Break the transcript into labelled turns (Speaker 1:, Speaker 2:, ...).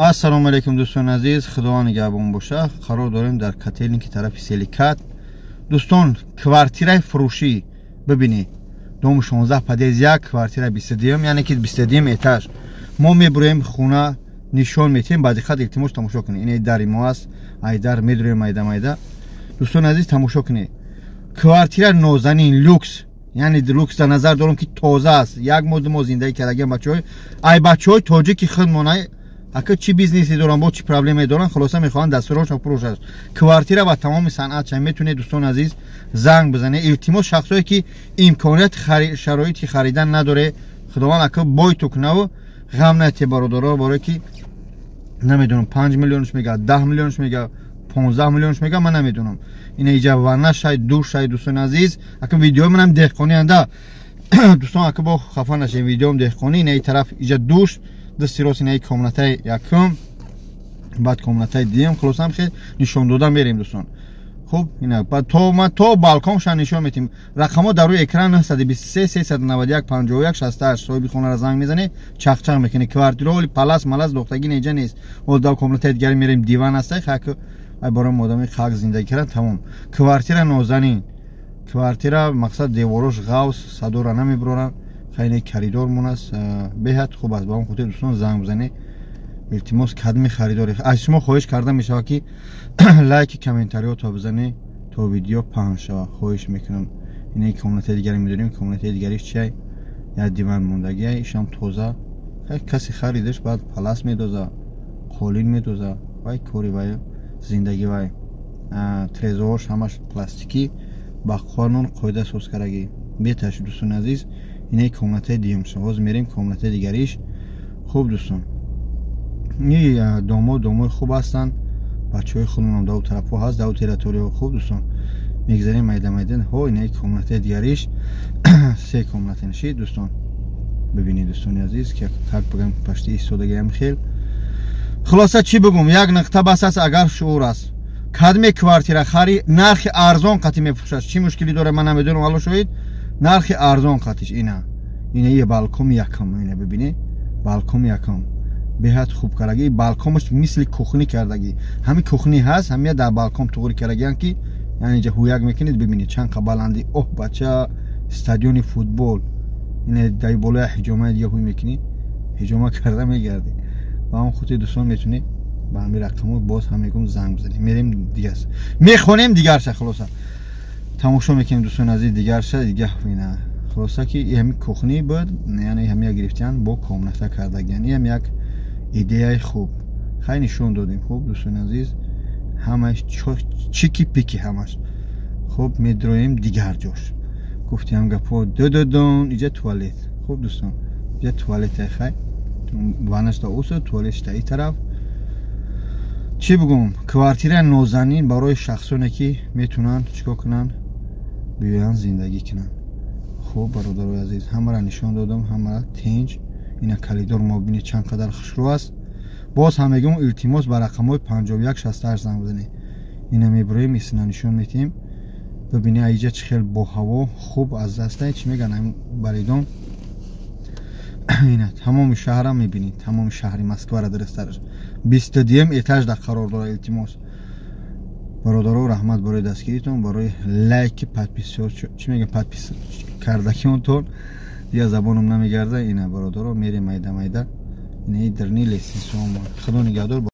Speaker 1: Ассалому алайкум, дӯстони азиз, Худованд нигаҳбон боша. Қарор дорем дар Котельники, тарафи Селикат. Дӯстон, квартираи фурӯшӣ бибинед. Дом 16, подъезд 1, квартира 22, яъне ки 22 этаж. Мо мебуроем, хона нишон метиҳем, ба диққат, илтимос, тамошо кунед. Ин дари мо аст, ай дар медуроем майда майда. Дӯстони азиз, тамошо кунед. Квартира нозанин, люкс, яъне люкс дар назар дорам, ки тоза аст. Як моҳ, 2 моҳ зиндагӣ кардагиам бачаҳои, ай бачаҳои тоҷики худмон. Ака, чӣ бизнесе доранд, бо чӣ проблеме доранд, хулоса, мехоҳанд дастурошон фурӯшаш. Квартира ва тамоми санъатша метавонед, дӯстони азиз, занг бизанед. Илтимос, шахсое ки имконият, шароити харидан надоре, Худованд ака бойту кунаву ғам нате, бародаро, барое ки намедонам, 5 миллионш мега, 10 миллионш мега, 15 миллионш мега, ман намедонам. Ина иҷа ванна шай, душ шай, дӯстони азиз. Ака, видеои манам деҳқонӣ анда, дӯстон, ака, бо хафа нашед, видеом деҳқонӣ. Ина и тараф иҷа душ, дасти рост инаи комнатаи якум, баъд комнатаи дуюм. Хулосам, хел нишон дода мерем, дӯстон. Хуб, ина то ма то балконша нишон метим. Рақамҳо дар рӯи экран: 923 391 51 68. Соҳиби хонара занг мезанед, чахчах мекунед. Квартираҳо оли палас малас дохтагӣ неҷа нест. Ҳол дар комнатаи дигаре мерем, диван ҳастай. Хак, ай барои одами халқ зиндагӣ кардан тамом. Квартира нозанин, квартира, мақсад, деворош ғавс, садора намебуроранд. Хайне коридормон аст, беҳад хуб аст. Ба он хотир, дӯстон, занг бизанед, илтимос. Кадми харидори аз шумо хоҳиш карда мешавад, ки лайки, комментариёто бизанед, то видео паҳн шавад, хоҳиш мекунам. Ина комнатаи дигаре медорем. Комнатаи дигариш чиай? Як диван мондагиай, ишам тоза. Касе харидаш, баъд палас медоза, қолин медоза, вай кори вай, зиндагӣ вай. Трезорш ҳамаш пластикӣ, ба қонун қоида соз кардагӣ беташ. Дӯстони азиз, инаи комнатаи дуюмша. Ҳозир мерем комнатаи дигариш. Хуб, дӯстон, и домо домои хуб ҳастанд, бачаҳои худмонам дар тарафҳо ҳаст, дар территорияҳо. Хуб, дӯстон, мегзарем майда майда. Ҳо, инаи комнатаи дигариш, се комната нишид, дӯстон, бибинед, дӯстони азиз, ки как бигам, пашти истодагиам хел. Хулоса, чӣ бигум, як нуқта бас аст. Агар шуур аст, кадме квартира хари, нархи арзон қатӣ мефурӯшад. Чӣ мушкилӣ дорад, ман намедонам, алло шоҳид. Нархи арзон қатиш. Ина ия балкони якум, ина бибинед, балкони якум беҳад хуб кардагӣ. Балконаш мисли кухни кардагӣ, ҳами кухни ҳаст, ҳамия дар балкон туғри кардагиан, ки яъне инҷа ҳуяк мекунед. Бибинед, чанд қа баландӣ. Оҳ, бача, стадиони футбол. Ина дар болоя ҳиҷомаи дига ҳуй мекунӣ, ҳиҷома карда мегардӣ. Ба он хотир, дӯстон, метавонед ба ҳамин рақамо, боз ҳам мегум, занг бизанед. Мерем дигарс, мехонем дигарша. Хулоса, тамошо мекунем, дӯстони азиз, дигарша. Дига ина, хулоса, ки ҳами кухни буд, яъне ҳамия гирифтиян, бо комната кардагиан. Иам як идеяи хуб. Хай, нишон додем. Хуб, дӯстони азиз, ҳамаш чики пики, ҳамаш хуб. Медроем дигар ҷош. Гуфтиам гапҳо дододон. Иҷа туалет. Хуб, дӯстон, иҷа туалете. Хай, ванашта усу, туалетшта и тараф. Чӣ бигум, квартираи нозанин барои шахсоне ки метавонанд чикор кунанд, биёянд, зиндагӣ кунанд. Хуб, бародарои азиз, ҳамаро нишон додам, ҳамаро тинҷ. Ина коридор мо, бинед, чанд қадар хушрӯ аст. Боз ҳам мегӯм, илтимос, ба рақамҳои 51 68 занг бизанед. Ина мебироем, исина нишон метиҳем. Бибинед, аиҷа чӣ хел бо ҳаво хуб аз дастай, чӣ мегӯянд, баридон. Ина тамоми шаҳрам мебинед, тамоми шаҳри Москвара дурустараш. 22-юм этаж да қарор дорад. Илтимос, бародаро, раҳмат барои дастгиритон, барои лайки, подписё, чӣ мегӯям, подпис кардагионтон. Дигар забоном намегарда. Ина, бародаро, мерем майда майда. Инаи дарни лестницаомо. Худо нигаҳдор.